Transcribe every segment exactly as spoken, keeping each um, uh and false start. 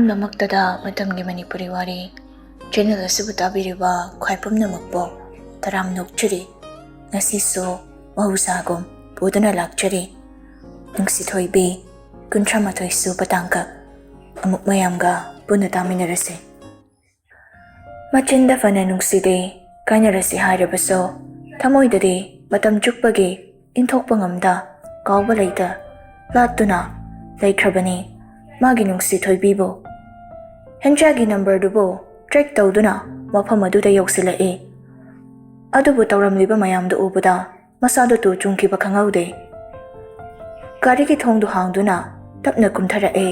ꯗꯃꯛꯇꯗ ꯃꯇꯝꯒꯤ ꯃꯅꯤꯄꯨꯔꯤ ꯋꯥꯔꯤ ꯆꯦꯅꯦꯜ ꯑꯁꯤꯕꯨ ꯇꯥꯕꯤꯔꯤꯕ ꯈ꯭ꯋꯥꯏ ꯄꯨꯝꯅꯃꯛꯄꯨ ꯇꯔꯥꯝꯅ ꯑꯣꯛꯆꯔꯤ꯫ ꯉꯁꯤꯁꯨ ꯃꯍꯧꯁꯥꯒꯨꯝ ꯄꯨꯗꯨꯅ ꯂꯥꯛꯆꯔꯤ꯫ ꯅꯨꯡꯁꯤꯊꯣꯏꯕꯤ ꯀꯨꯟꯊ꯭ꯔꯥ ꯃꯥꯊꯣꯏ ꯁꯨꯕ ꯇꯥꯡꯀꯛ ꯑꯃꯨꯛ ꯃꯌꯥꯝꯒ ꯄꯨꯟꯅ ꯇꯥꯃꯤꯟꯅꯔꯁꯤ꯫ ꯃꯆꯤꯟꯗ ꯐꯅ ꯅꯨꯡꯁꯤꯗꯦ ꯀꯥꯏꯅꯔꯁꯤ ꯍꯥꯏꯔꯕꯁꯨ, ꯊꯃꯣꯏꯗꯗꯤ ꯃꯇꯝ ꯆꯨꯞꯄꯒꯤ ꯏꯟꯊꯣꯛꯄ ꯉꯝꯗ, ꯀꯥꯎꯕ ꯂꯩꯇ ꯂꯥꯠꯇꯨꯅ ꯂꯩꯈ꯭ꯔꯕꯅꯤ ꯃꯥꯒꯤ ꯅꯨꯡꯁꯤ ꯊꯣꯏꯕꯤꯕꯨ꯫ ꯍꯦꯟꯖꯥꯒꯤ ꯅꯝꯕꯔꯗꯨꯕꯨ ꯇ꯭ꯔꯦꯛ ꯇꯧꯗꯨꯅ ꯃꯐꯝ ꯑꯗꯨꯗ ꯌꯧꯁꯤꯜꯂꯛꯏ꯫ ꯑꯗꯨꯕꯨ ꯇꯧꯔꯝꯂꯤꯕ ꯃꯌꯥꯝꯗꯨ ꯎꯕꯗ ꯃꯁꯥꯗꯨ ꯇꯨ ꯆꯨꯡꯈꯤꯕ ꯈꯪꯍꯧꯗꯦ꯫ ꯒꯥꯔꯤꯒꯤ ꯊꯣꯡꯗꯨ ꯍꯥꯡꯗꯨꯅ ꯇꯞꯅ ꯀꯨꯝꯊꯔꯛꯏ꯫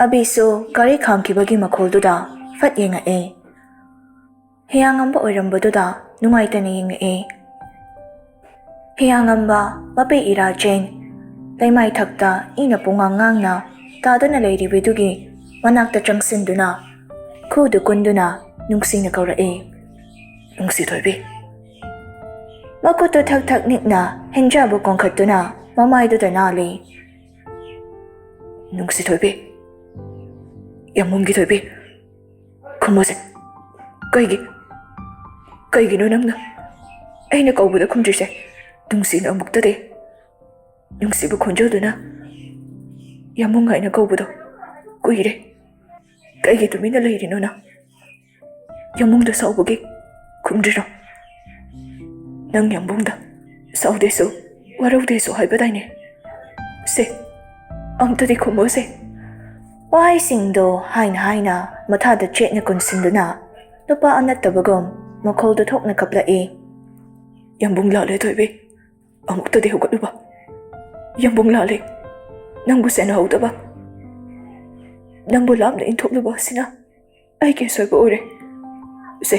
ꯑꯕꯤꯁꯨ ꯒꯥꯔꯤ ꯈꯥꯝꯈꯤꯕꯒꯤ ꯃꯈꯣꯜꯗꯨꯗ ꯐꯠ ꯌꯦꯡꯉꯛꯏ꯫ ꯍꯤꯌꯥꯡꯉꯝꯕ ꯑꯣꯏꯔꯝꯕꯗꯨꯗ ꯅꯨꯡꯉꯥꯏꯇꯅ ꯌꯦꯡꯉꯛꯏ꯫ ꯍꯤꯌꯥꯡꯉꯝꯕ ꯃꯄꯦ ꯏꯔꯥ ꯆꯦꯟ ꯂꯩꯃꯥꯏꯊꯛꯇ ꯏꯅ ꯄꯨꯡꯉꯥꯡ ꯉꯥꯡꯅ ꯇꯥꯗꯨꯅ ꯂꯩꯔꯤꯕꯗꯨꯒꯤ ꯃꯅꯥꯛꯇ ꯆꯪꯁꯤꯟꯗꯨꯅ ꯈꯨꯗꯨ ꯀꯨꯟꯗꯨꯅ ꯅꯨꯡꯁꯤꯅ ꯀꯧꯔꯛꯏ, "ꯅꯨꯡꯁꯤ ꯊꯣꯏꯕꯤ!" ꯃꯈꯨꯠꯇꯨ ꯊꯛ ꯊꯛ ꯅꯤꯛꯅ ꯍꯦꯟꯖꯥꯕꯨ ꯀꯣꯟꯈꯠꯇꯨꯅ ꯃꯃꯥꯏꯗꯨꯗ ꯅꯥꯜꯂꯤ꯫ "ꯅꯨꯡꯁꯤ ꯊꯣꯏꯕꯤ, ꯌꯥꯝꯕꯨꯡꯒꯤ ꯊꯣꯏꯕꯤ, ꯈꯨꯝꯃꯣꯁꯦ꯫ ꯀꯩꯒꯤ, ꯀꯩꯒꯤꯅꯣ ꯅꯪꯅ ꯑꯩꯅ ꯀꯧꯕꯗ ꯈꯨꯝꯗ꯭ꯔꯤꯁꯦ?" ꯅꯨꯡꯁꯤꯅ ꯑꯃꯨꯛꯇꯗꯤ ꯅꯨꯡꯁꯤꯕ ꯈꯣꯟꯖꯦꯜꯗꯨꯅ ꯌꯥꯝꯕꯨꯡ ꯍꯥꯏꯅ ꯀꯧꯕꯗꯣ ꯀꯨꯏꯔꯦ꯫ ꯀꯩꯒꯤ ꯇꯨꯃꯤꯟꯅ ꯂꯩꯔꯤꯅꯣ ꯅꯪ? ꯌꯥꯝꯕꯨꯡꯗ ꯁꯥꯎꯕꯒꯤ ꯈꯨꯝꯗ꯭ꯔꯤꯔꯣ? ꯅꯪ ꯌꯥꯝꯕꯨꯡꯗ ꯁꯥꯎꯗꯦꯁꯨ, ꯋꯥꯔꯧꯗꯦꯁꯨ ꯍꯥꯏꯕꯗꯥꯏꯅꯦ? ꯁꯦ, ꯑꯝꯇꯗꯤ ꯈꯨꯝꯃꯣꯁꯦ꯫ ꯋꯥꯍꯩꯁꯤꯡꯗꯣ ꯍꯥꯏꯅ ꯍꯥꯏꯅ ꯃꯊꯥꯗ ꯆꯦꯠꯅ ꯀꯨꯟꯁꯤꯟꯗꯨꯅ ꯅꯨꯄꯥ ꯑꯅꯠꯇꯕꯒꯨꯝ ꯃꯈꯣꯜꯗꯣ ꯊꯣꯛꯅ ꯀꯞꯂꯛꯏ꯫ ꯌꯥꯝꯕꯨꯡ ꯂꯥꯜꯂꯦ ꯊꯣꯏꯕꯤ, ꯑꯃꯨꯛꯇꯗꯤ ꯍꯧꯒꯠꯂꯨꯕ꯫ ꯌꯥꯝꯕꯨꯡ ꯂꯥꯜꯂꯦ, ꯅꯪꯕꯨ ꯁꯦꯟꯅꯍꯧꯗꯕ, ꯅꯪꯕꯨ ꯂꯥꯞꯅ ꯏꯟꯊꯣꯛꯂꯨꯕ ꯑꯁꯤꯅ ꯑꯩꯒꯤ ꯑꯁꯣꯏꯕ ꯑꯣꯏꯔꯦ꯫ ꯁꯦ,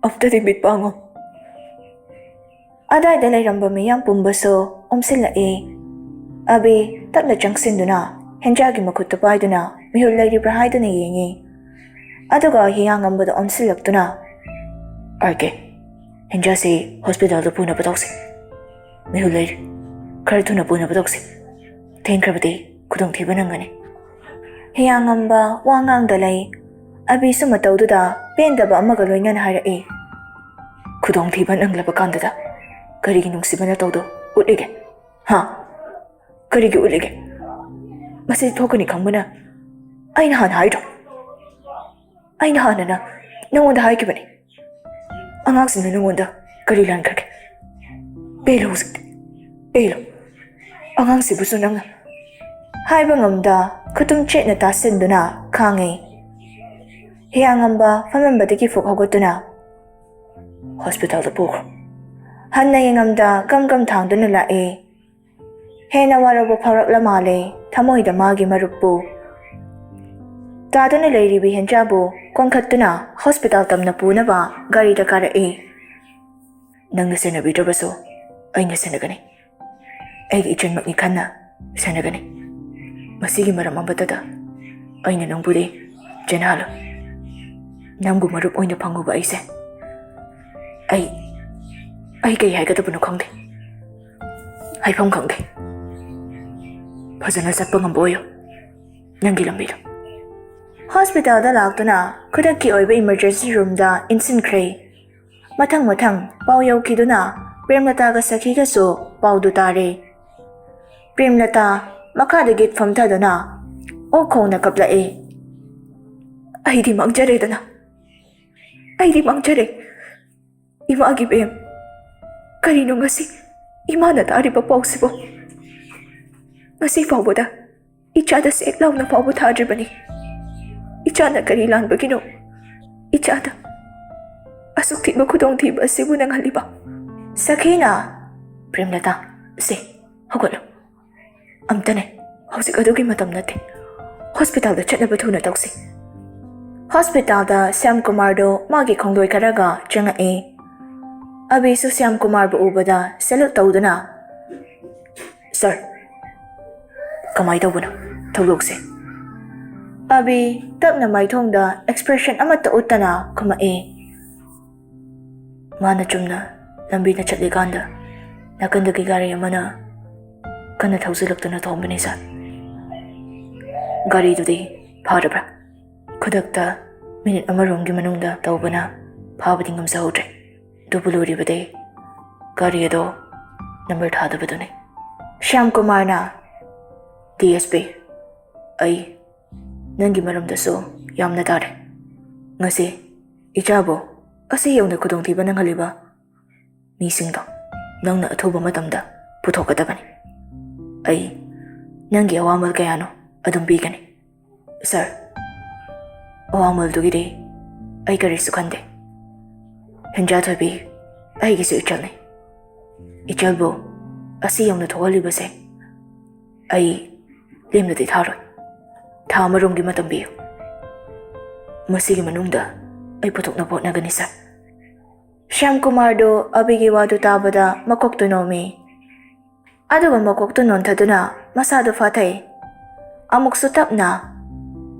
ꯑꯝꯇꯗꯤ ꯃꯤꯠ ꯄꯥꯡꯉꯣ꯫ ꯑꯗꯥꯏꯗ ꯂꯩꯔꯝꯕ ꯃꯤꯌꯥꯝ ꯄꯨꯝꯕꯁꯨ ꯑꯣꯝꯁꯤꯜꯂꯛꯏ꯫ ꯑꯕꯤ ꯇꯞꯅ ꯆꯪꯁꯤꯟꯗꯨꯅ ꯍꯦꯟꯖꯥꯒꯤ ꯃꯈꯨꯠꯇ ꯄꯥꯏꯗꯨꯅ ꯃꯤꯍꯨꯜ ꯂꯩꯔꯤꯕ꯭ꯔꯥ ꯍꯥꯏꯗꯨꯅ ꯌꯦꯡꯉꯤ꯫ ꯑꯗꯨꯒ ꯍꯤꯌꯥꯡꯉꯝꯕꯗ ꯑꯣꯟꯁꯤꯜꯂꯛꯇꯨꯅ, "ꯑꯥꯔ ꯀꯦ, ꯍꯦꯟꯖꯥꯁꯤ ꯍꯣꯁꯄꯤꯇꯥꯜꯗ ꯄꯨꯅꯕ ꯇꯧꯁꯤ꯫ ꯃꯤꯍꯨꯜ ꯂꯩꯔꯤ, ꯈꯔ ꯊꯨꯅ ꯄꯨꯅꯕ ꯇꯧꯁꯤ꯫ ꯊꯦꯡꯈ꯭ꯔꯕꯗꯤ ꯈꯨꯗꯣꯡꯊꯤꯕ ꯅꯪꯒꯅꯤ꯫" ꯍꯤꯌꯥꯉꯝꯕ ꯋꯥ ꯉꯥꯡꯗ ꯂꯩ꯫ ꯑꯕꯤꯁꯨ ꯃꯇꯧꯗꯨꯗ ꯄꯦꯟꯗꯕ ꯑꯃꯒ ꯂꯣꯏꯅꯅ ꯍꯥꯏꯔꯛꯏ, "ꯈꯨꯗꯣꯡꯊꯤꯕ ꯅꯪꯂꯕ ꯀꯥꯟꯗꯨꯗ ꯀꯔꯤꯒꯤ ꯅꯨꯡꯁꯤꯕ ꯅꯇꯧꯗꯨ ꯎꯠꯂꯤꯒꯦ? ꯍꯥ? ꯀꯔꯤꯒꯤ ꯎꯠꯂꯤꯒꯦ? ꯃꯁꯤ ꯊꯣꯛꯀꯅꯤ ꯈꯪꯕꯅ ꯑꯩꯅ ꯍꯥꯟꯅ ꯍꯥꯏꯗ꯭ꯔꯣ? ꯑꯩꯅ ꯍꯥꯟꯅꯅ ꯅꯉꯣꯟꯗ ꯍꯥꯏꯈꯤꯕꯅꯤ꯫ ꯑꯉꯥꯡꯁꯤꯡꯅ ꯅꯉꯣꯟꯗ ꯀꯔꯤ ꯂꯥꯟꯈ꯭ꯔꯒꯦ? ꯄꯦꯜꯂꯣ ꯍꯧꯖꯤꯛꯇꯤ, ꯄꯦꯜꯂꯣ꯫ ꯑꯉꯥꯡꯁꯤꯕꯨꯁꯨ ꯅꯪꯅ" ꯍꯥꯏꯕ ꯉꯝꯗ ꯈꯨꯇꯨꯝ ꯆꯦꯠꯅ ꯇꯥꯁꯤꯟꯗꯨꯅ ꯈꯥꯡꯉꯤ꯫ ꯍꯤꯌꯥꯉꯝꯕ ꯐꯝꯂꯝꯕꯗꯒꯤ ꯐꯨꯛ ꯍꯧꯒꯠꯇꯨꯅ ꯍꯣꯁꯄꯤꯇꯥꯜꯗ ꯄꯨꯈ꯭ꯔꯣ꯫ ꯍꯟꯅ ꯌꯦꯡꯉꯝꯗ ꯒꯝ ꯒꯝ ꯊꯥꯡꯗꯨꯅ ꯂꯥꯛꯏ꯫ ꯍꯦꯟꯅ ꯋꯥꯔꯧꯕ ꯐꯥꯎꯔꯛꯂ ꯃꯥꯜꯂꯦ ꯊꯃꯣꯏꯗ ꯃꯥꯒꯤ ꯃꯔꯨꯞꯄꯨ꯫ ꯇꯥꯗꯨꯅ ꯂꯩꯔꯤꯕꯤ ꯍꯦꯟꯖꯥꯕꯨ ꯀꯣꯟꯈꯠꯇꯨꯅ ꯍꯣꯁꯄꯤꯇꯥꯜ ꯇꯝꯅ ꯄꯨꯅꯕ ꯒꯥꯔꯤꯗ ꯀꯥꯔꯛꯏ꯫ "ꯅꯪꯅ ꯁꯦꯟꯅꯕꯤꯗ꯭ꯔꯕꯁꯨ ꯑꯩꯅ ꯁꯦꯟꯅꯒꯅꯤ꯫ ꯑꯩꯒꯤ ꯏꯆꯟꯃꯛꯅꯤ ꯈꯟꯅ ꯁꯦꯟꯅꯒꯅꯤ꯫ ꯃꯁꯤꯒꯤ ꯃꯔꯝ ꯑꯃꯠꯇꯗ ꯑꯩꯅ ꯅꯪꯕꯨꯗꯤ ꯆꯦꯟꯍꯜꯂꯣꯏ꯫ ꯅꯪꯕꯨ ꯃꯔꯨꯞ ꯑꯣꯏꯅ ꯐꯪꯉꯨꯕ ꯑꯩꯁꯦ, ꯑꯩ, ꯑꯩ ꯀꯩ ꯍꯥꯏꯒꯗꯕꯅꯣ ꯈꯪꯗꯦ꯫ ꯍꯥꯏꯐꯝ ꯈꯪꯗꯦ꯫ ꯐꯖꯅ ꯆꯠꯄ ꯉꯝꯕ ꯑꯣꯏꯌꯨ ꯅꯪꯒꯤ ꯂꯝꯕꯤꯗꯣ"꯫ ꯍꯣꯁꯄꯤꯇꯥꯜꯗ ꯂꯥꯛꯇꯨꯅ ꯈꯨꯗꯛꯀꯤ ꯑꯣꯏꯕ ꯏꯃꯔꯖꯦꯟꯁꯤ ꯔꯨꯝꯗ ꯏꯟꯁꯤꯟꯈ꯭ꯔꯦ꯫ ꯃꯊꯪ ꯃꯊꯪ ꯄꯥꯎ ꯌꯧꯈꯤꯗꯨꯅ ꯄ꯭ꯔꯦꯝꯂꯇꯥꯒ ꯁꯈꯤꯒꯁꯨ ꯄꯥꯎꯗꯨ ꯇꯥꯔꯦ꯫ ꯄ꯭ꯔꯦꯝꯂꯇꯥ ꯃꯈꯥꯗꯒꯤ ꯐꯝꯊꯗꯨꯅ ꯑꯣꯛ ꯈꯣꯡꯅ ꯀꯞꯂꯛꯏ꯫ "ꯑꯩꯗꯤ ꯃꯥꯡꯖꯔꯦꯗꯅ, ꯑꯩꯗꯤ ꯃꯥꯡꯖꯔꯦ꯫ ꯏꯃꯥꯒꯤ ꯕꯦꯝ, ꯀꯔꯤꯅꯣ ꯉꯁꯤ ꯏꯃꯥꯅ ꯇꯥꯔꯤꯕ ꯄꯥꯎꯁꯤꯕꯣ? ꯉꯁꯤ ꯐꯥꯎꯕꯗ ꯏꯆꯥꯗ ꯁꯦꯛ ꯂꯥꯎꯅ ꯐꯥꯎꯕ ꯊꯥꯗ꯭ꯔꯤꯕꯅꯤ꯫ ꯏꯆꯥꯅ ꯀꯔꯤ ꯂꯥꯟꯕꯒꯤꯅꯣ ꯏꯆꯥꯗ ꯑꯁꯨꯛ ꯊꯤꯕ ꯈꯨꯗꯣꯡꯊꯤꯕ ꯑꯁꯤꯕꯨ ꯅꯪꯍꯜꯂꯤꯕ?" ꯁꯈꯤꯅ, "ꯄ꯭ꯔꯦꯝꯂꯇꯥ, ꯁꯦ, ꯍꯧꯒꯠꯂꯣ꯫ ꯑꯝꯇꯅꯦ, ꯍꯧꯖꯤꯛ ꯑꯗꯨꯒꯤ ꯃꯇꯝ ꯅꯠꯇꯦ꯫ ꯍꯣꯁꯄꯤꯇꯥꯜꯗ ꯆꯠꯅꯕ ꯊꯨꯅ ꯇꯧꯁꯤ"꯫ ꯍꯣꯁꯄꯤꯇꯥꯜꯗ ꯁ꯭ꯌꯥꯝ ꯀꯨꯃꯥꯔꯗꯣ ꯃꯥꯒꯤ ꯈꯣꯡꯗꯣꯏ ꯈꯔꯒ ꯆꯪꯉꯛꯑꯦ꯫ ꯑꯕꯤꯁꯨ ꯁ꯭ꯌꯥꯝ ꯀꯨꯃꯥꯔꯕꯨ ꯎꯕꯗ ꯁꯦꯂ꯭ꯌꯨꯠ ꯇꯧꯗꯨꯅ, "ꯁꯥꯔ, ꯀꯃꯥꯏ ꯇꯧꯕꯅꯣ ꯊꯧꯗꯣꯛꯁꯦ?" ꯑꯕꯤ ꯇꯞꯅ ꯃꯥꯏꯊꯣꯡꯗ ꯑꯦꯛꯁꯄ꯭ꯔꯦꯁꯟ ꯑꯃꯠꯇ ꯎꯠꯇꯅ ꯈꯨꯝꯃꯛꯑꯦ꯫ "ꯃꯥꯅ ꯆꯨꯝꯅ ꯂꯝꯕꯤꯗ ꯆꯠꯂꯤꯀꯥꯟꯗ ꯅꯥꯀꯟꯗꯒꯤ ꯒꯥꯔꯤ ꯑꯃꯅ ꯀꯟꯅ ꯊꯧꯖꯤꯜꯂꯛꯇꯨꯅ ꯊꯣꯝꯕꯅꯤ, ꯁꯥꯔ"꯫ ꯒꯥꯔꯤꯗꯨꯗꯤ ꯐꯥꯔꯕ꯭ꯔꯥ? ꯈꯨꯗꯛꯇ ꯃꯤꯅꯤꯠ ꯑꯃꯔꯣꯝꯒꯤ ꯃꯅꯨꯡꯗ ꯇꯧꯕꯅ ꯐꯥꯕꯗꯤ ꯉꯝꯖꯍꯧꯗ꯭ꯔꯦ꯫ ꯑꯗꯨꯕꯨ ꯂꯣꯏꯔꯤꯕꯗꯤ ꯒꯥꯔꯤ ꯑꯗꯣ ꯅꯝꯕꯔ ꯊꯥꯗꯕꯗꯨꯅꯤ꯫ ꯁ꯭ꯌꯥꯝ ꯀꯨꯃꯥꯔꯅ, "ꯗꯤ ꯑꯦꯁ ꯄꯤ, ꯑꯩ ꯅꯪꯒꯤ ꯃꯔꯝꯗꯁꯨ ꯌꯥꯝꯅ ꯇꯥꯔꯦ꯫ ꯉꯁꯤ ꯏꯆꯥꯕꯨ ꯑꯁꯤ ꯌꯧꯅ ꯈꯨꯗꯣꯡꯊꯤꯕ ꯅꯪꯍꯜꯂꯤꯕ ꯃꯤꯁꯤꯡꯗꯣ ꯅꯪꯅ ꯑꯊꯨꯕ ꯃꯇꯝꯗ ꯄꯨꯊꯣꯛꯀꯗꯕꯅꯤ꯫ ꯑꯩ ꯅꯪꯒꯤ ꯑꯋꯥꯃꯜ ꯀꯌꯥꯅꯣ ꯑꯗꯨꯝ ꯄꯤꯒꯅꯤ꯫" "ꯁꯥꯔ, ꯑꯋꯥꯃꯜꯗꯨꯒꯤꯗꯤ ꯑꯩ ꯀꯔꯤꯁꯨ ꯈꯟꯗꯦ꯫ ꯍꯤꯟꯖꯥꯊꯣꯏꯕꯤ ꯑꯩꯒꯤꯁꯨ ꯏꯆꯜꯅꯤ꯫ ꯏꯆꯜꯕꯨ ꯑꯁꯤ ꯌꯧꯅ ꯊꯣꯛꯍꯜꯂꯤꯕꯁꯦ ꯑꯩ ꯂꯦꯝꯅꯗꯤ ꯊꯥꯔꯣꯏ꯫ ꯊꯥ ꯑꯃꯔꯣꯝꯒꯤ ꯃꯇꯝ ꯄꯤꯌꯨ꯫ ꯃꯁꯤꯒꯤ ꯃꯅꯨꯡꯗ ꯑꯩ ꯄꯨꯊꯣꯛꯅꯕ ꯍꯣꯠꯅꯒꯅꯤ, ꯁꯥꯔ꯫" ꯁ꯭ꯌꯥꯝ ꯀꯨꯃꯥꯔꯗꯨ ꯑꯕꯤꯒꯤ ꯋꯥꯗꯨ ꯇꯥꯕꯗ ꯃꯀꯣꯛꯇꯨ ꯅꯣꯝꯃꯤ꯫ ꯑꯗꯨꯒ ꯃꯀꯣꯛꯇꯨ ꯅꯣꯟꯊꯗꯨꯅ ꯃꯁꯥꯗꯨ ꯐꯥꯊꯩ꯫ ꯑꯃꯨꯛꯁꯨ ꯇꯞꯅ,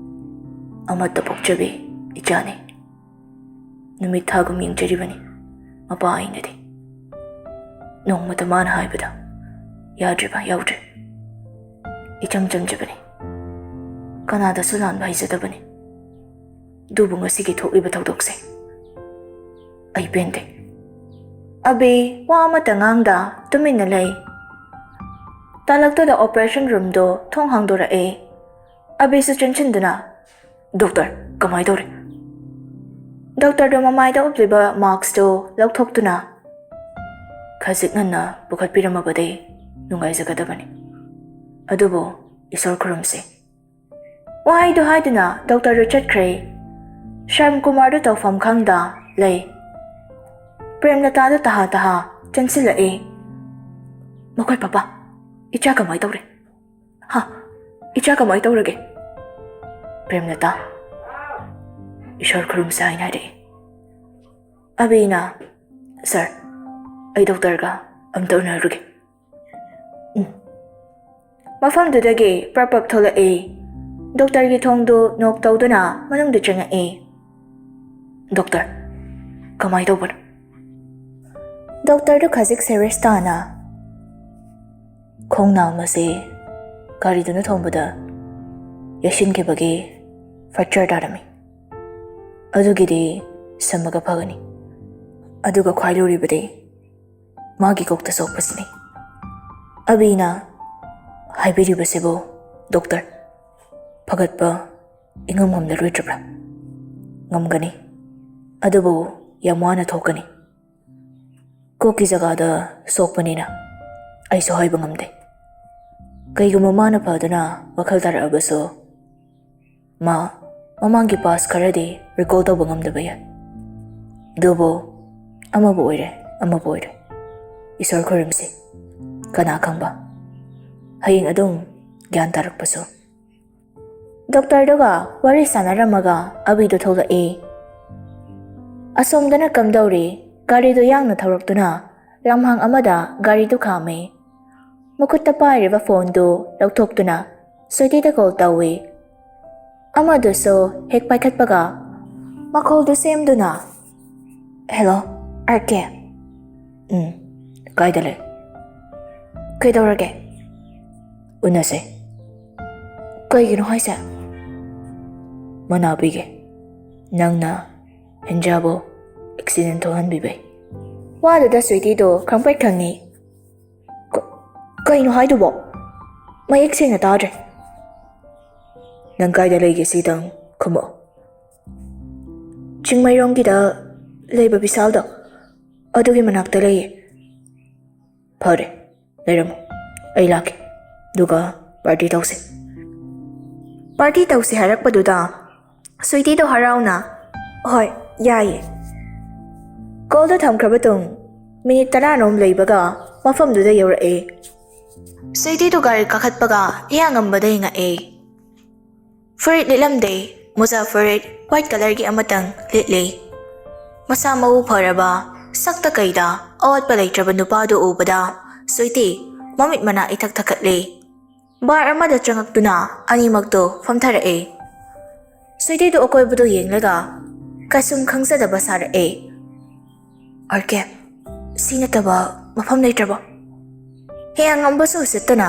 "ꯑꯃꯠꯇ ꯄꯣꯛꯆꯕꯤ ꯏꯆꯥꯅꯤ꯫ ꯅꯨꯃꯤꯠ ꯊꯥꯒꯨꯝ ꯌꯦꯡꯖꯔꯤꯕꯅꯤ ꯃꯄꯥ ꯑꯩꯅꯗꯤ꯫ ꯅꯣꯡꯃꯇ ꯃꯥꯅ ꯍꯥꯏꯕꯗ ꯌꯥꯗ꯭ꯔꯤꯕ ꯌꯥꯎꯗ꯭ꯔꯦ꯫ ꯏꯆꯝ ꯆꯝꯖꯕꯅꯤ꯫ ꯀꯅꯥꯗꯁꯨ ꯂꯥꯟꯕ ꯍꯩꯖꯗꯕꯅꯤ꯫ ꯑꯗꯨꯕꯨ ꯉꯁꯤꯒꯤ ꯊꯣꯛꯂꯤꯕ ꯊꯧꯗꯣꯛꯁꯦ ꯑꯩ ꯄꯦꯟꯗꯦ꯫" ꯑꯕꯤ ꯋꯥ ꯑꯃꯠꯇ ꯉꯥꯡꯗ ꯇꯨꯃꯤꯟꯅ ꯂꯩ꯫ ꯇꯥꯂꯛꯇꯨꯗ ꯑꯣꯄꯔꯦꯁꯟ ꯔꯨꯝꯗꯣ ꯊꯣꯡ ꯍꯥꯡꯗꯣꯔꯛꯑꯦ꯫ ꯑꯕꯤꯁꯨ ꯆꯦꯟꯁꯤꯟꯗꯨꯅ, "ꯗꯣꯛꯇꯔ, ꯀꯃꯥꯏ ꯇꯧꯔꯦ?" ꯗꯣꯛꯇꯔꯗꯣ ꯃꯃꯥꯏꯗ ꯎꯞꯂꯤꯕ ꯃꯥꯛꯁꯇꯣ ꯂꯧꯊꯣꯛꯇꯨꯅ, "ꯈꯖꯤꯛ ꯉꯟꯅ ꯄꯨꯈꯠꯄꯤꯔꯝꯃꯕꯗꯤ ꯅꯨꯡꯉꯥꯏꯖꯒꯗꯕꯅꯤ꯫ ꯑꯗꯨꯕꯨ ꯏꯁꯣꯔ ꯈꯨꯔꯨꯝꯁꯤ꯫" ꯋꯥꯍꯩꯗꯨ ꯍꯥꯏꯗꯨꯅ ꯗꯣꯛꯇꯔꯗꯨ ꯆꯠꯈ꯭ꯔꯦ꯫ ꯁ꯭ꯌꯥꯝ ꯀꯨꯃꯥꯔꯗꯨ ꯇꯧꯐꯝ ꯈꯪꯗ ꯂꯩ꯫ ꯄ꯭ꯔꯦꯝꯂꯇꯥꯗꯨ ꯇꯍꯥ ꯇꯍꯥ ꯆꯪꯁꯤꯜꯂꯛꯏ꯫ "ꯃꯈꯣꯏ ꯄꯄꯥ, ꯏꯆꯥ ꯀꯃꯥꯏ ꯇꯧꯔꯦ? ꯍꯥ? ꯏꯆꯥ ꯀꯃꯥꯏ ꯇꯧꯔꯒꯦ?" "ꯄ꯭ꯔꯦꯝꯂꯇꯥ, ꯏꯁꯣꯔ ꯈꯨꯔꯨꯝꯁꯦ" ꯍꯥꯏꯅ ꯍꯥꯏꯔꯛꯏ꯫ ꯑꯕꯤꯅ, "ꯁꯥꯔ, ꯑꯩ ꯗꯣꯛꯇꯔꯒ ꯑꯝꯇ ꯎꯅꯔꯨꯒꯦ꯫" ꯎꯝ꯫ ꯃꯐꯝꯗꯨꯗꯒꯤ ꯄ꯭ꯔꯞ ꯄ꯭ꯔꯞ ꯊꯣꯛꯂꯛꯏ꯫ ꯗꯣꯛꯇꯔꯒꯤ ꯊꯣꯡꯗꯨ ꯅꯣꯛ ꯇꯧꯗꯨꯅ ꯃꯅꯨꯡꯗ ꯆꯪꯉꯛꯏ꯫ "ꯗꯣꯛꯇꯔ, ꯀꯃꯥꯏ ꯇꯧꯕꯅꯣ?" ꯗꯣꯛꯇꯔꯗꯨ ꯈꯖꯤꯛ ꯁꯦꯔꯤꯌꯁ ꯇꯥꯅ, "ꯈꯣꯡꯅꯥꯝ ꯑꯁꯤ ꯒꯥꯔꯤꯗꯨꯅ ꯊꯣꯝꯕꯗ ꯌꯩꯁꯤꯟꯈꯤꯕꯒꯤ fracture ꯇꯥꯔꯝꯃꯤ꯫ ꯑꯗꯨꯒꯤꯗꯤ ꯁꯝꯃꯒ ꯐꯒꯅꯤ꯫ ꯑꯗꯨꯒ ꯈ꯭ꯋꯥꯏ ꯂꯨꯔꯤꯕꯗꯤ ꯃꯥꯒꯤ ꯀꯣꯛꯇ ꯁꯣꯛꯄꯁꯤꯅꯤ꯫ ꯑꯕꯤꯅ ꯍꯥꯏꯕꯤꯔꯤꯕꯁꯤꯕꯨ, "ꯗꯣꯛꯇꯔ, ꯐꯒꯠꯄ ꯏꯉꯝ ꯉꯝꯂꯔꯣꯏꯗ꯭ꯔꯕ꯭ꯔꯥ?" "ꯉꯝꯒꯅꯤ, ꯑꯗꯨꯕꯨ ꯌꯥꯝ ꯋꯥꯅ ꯊꯣꯛꯀꯅꯤ꯫ ꯀꯣꯛꯀꯤ ꯖꯒꯥꯗ ꯁꯣꯛꯄꯅꯤꯅ ꯑꯩꯁꯨ ꯍꯥꯏꯕ ꯉꯝꯗꯦ꯫ ꯀꯩꯒꯨꯝꯕ ꯃꯥꯅ ꯐꯗꯨꯅ ꯋꯥꯈꯜ ꯇꯥꯔꯛꯑꯕꯁꯨ, ꯃꯥ ꯃꯃꯥꯡꯒꯤ past ꯈꯔꯗꯤ recall ꯇꯧꯕ ꯉꯝꯗꯕ ꯌꯥꯏ꯫ ꯑꯗꯨꯕꯨ ꯑꯃꯕꯨ ꯑꯣꯏꯔꯦ, ꯑꯃꯕꯨ ꯑꯣꯏꯔꯦ, ꯏꯁꯣꯔ ꯈꯨꯔꯨꯝꯁꯤ, ꯀꯅꯥ ꯈꯪꯕ, ꯍꯌꯦꯡ ꯑꯗꯨꯝ ꯒ꯭ꯌꯥꯟ ꯇꯥꯔꯛꯄꯁꯨ"꯫ ꯗꯣꯛꯇꯔꯗꯨꯒ ꯋꯥꯔꯤ ꯁꯥꯟꯅꯔꯝꯃꯒ ꯑꯕꯤꯗꯨ ꯊꯣꯛꯂꯛꯏ꯫ ꯑꯁꯣꯝꯗꯅ ꯀꯝꯗꯧꯔꯤ? ꯒꯥꯔꯤꯗꯨ ꯌꯥꯡꯅ ꯊꯧꯔꯛꯇꯨꯅ ꯂꯝꯍꯥꯡ ꯑꯃꯗ ꯒꯥꯔꯤꯗꯨ ꯈꯥꯝꯃꯤ꯫ ꯃꯈꯨꯠꯇ ꯄꯥꯏꯔꯤꯕ phoneꯗꯨ ꯂꯧꯊꯣꯛꯇꯨꯅ ꯁ꯭ꯋꯤꯇꯤꯗ call ꯇꯧꯏ꯫ ꯑꯃꯗꯨꯁꯨ ꯍꯦꯛ ꯄꯥꯏꯈꯠꯄꯒ ꯃꯈꯣꯜꯗꯨ ꯁꯦꯝꯗꯨꯅ, "Hello, ꯑꯥꯔ ꯀꯦ꯫ ꯎꯝ, ꯀꯥꯏꯗ ꯂꯩ? ꯀꯩꯗꯧꯔꯒꯦ? ꯎꯅꯁꯦ꯫ ꯀꯩꯒꯤꯅꯣ ꯍꯥꯏꯁꯦ?" "ꯃꯅꯥ ꯄꯤꯒꯦ꯫ ꯅꯪꯅ ꯍꯦꯟꯖꯥꯕꯨ accident ꯊꯣꯛꯍꯟꯕꯤꯕꯩ꯫" ꯋꯥꯗꯨꯗ ꯁ꯭ꯋꯤꯇꯤꯗꯣ ꯈꯪꯄ꯭ꯔꯦꯛ ꯈꯪꯉꯤ꯫ "ꯀ-, ꯀꯩꯅꯣ ꯍꯥꯏꯗꯨꯕꯣ? ꯃꯌꯦꯛ ꯁꯦꯡꯅ ꯇꯥꯗ꯭ꯔꯦ꯫" "ꯅꯪ ꯀꯥꯏꯗ ꯂꯩꯒꯦ ꯁꯤꯗꯪ ꯈꯨꯝꯃꯛꯑꯣ꯫" "ꯆꯤꯡꯃꯩꯔꯣꯡꯒꯤꯗ ꯂꯩꯕ ꯕꯤꯁꯥꯜꯗꯣ, ꯑꯗꯨꯒꯤ ꯃꯅꯥꯛꯇ ꯂꯩꯌꯦ꯫" "ꯐꯔꯦ, ꯂꯩꯔꯝꯃꯣ, ꯑꯩ ꯂꯥꯛꯀꯦ, ꯑꯗꯨꯒ party ꯇꯧꯁꯦ꯫" Party ꯇꯧꯁꯦ ꯍꯥꯏꯔꯛꯄꯗꯨꯗ ꯁ꯭ꯋꯤꯇꯤꯗꯣ ꯍꯔꯥꯎꯅ, "ꯍꯣꯏ, ꯌꯥꯏꯌꯦ꯫" Callꯗꯨ ꯊꯝꯈ꯭ꯔꯕ ꯇꯨꯡ minute ꯇꯔꯥꯔꯣꯝ ꯂꯩꯕꯒ ꯃꯐꯝꯗꯨꯗ ꯌꯧꯔꯛꯑꯦ꯫ ꯁ꯭ꯋꯤꯇꯤꯗꯨ ꯒꯥꯔꯤ ꯀꯥꯈꯠꯄꯒ ꯏꯌꯥ ꯉꯝꯕꯗ ꯌꯦꯡꯉꯛꯑꯦ꯫ ꯐꯨꯔꯤꯠ ꯂꯤꯠꯂꯝꯗꯦ, ꯃꯣꯖꯥ ꯐꯨꯔꯤꯠ white colourꯒꯤ ꯑꯃꯇꯪ ꯂꯤꯠꯂꯤ꯫ ꯃꯁꯥ ꯃꯎ ꯐꯔꯕ, ꯁꯛꯇ ꯀꯩꯗ ꯑꯋꯥꯠꯄ ꯂꯩꯇ꯭ꯔꯕ ꯅꯨꯄꯥꯗꯨ ꯎꯕꯗ ꯁ꯭ꯋꯤꯇꯤ ꯃꯃꯤꯠ ꯃꯅꯥ ꯏꯊꯛ ꯊꯛꯀꯠꯂꯤ꯫ Bar ꯑꯃꯗ ꯆꯪꯉꯛꯇꯨꯅ ꯑꯅꯤꯃꯛꯇꯨ ꯐꯝꯊꯔꯛꯑꯦ꯫ ꯁ꯭ꯋꯤꯇꯤꯗꯨ ꯑꯀꯣꯏꯕꯗꯨ ꯌꯦꯡꯂꯒ ꯀꯩꯁꯨꯝ ꯈꯪꯖꯗꯕ ꯁꯥꯔꯛꯑꯦ꯫ "ꯑꯥꯔ ꯀꯦ, ꯁꯤ ꯅꯠꯇꯕ ꯃꯐꯝ ꯂꯩꯇ꯭ꯔꯕꯣ?" ꯍꯦꯌꯥꯡ ꯉꯝꯕꯁꯨ ꯎꯁꯤꯠꯇꯅ,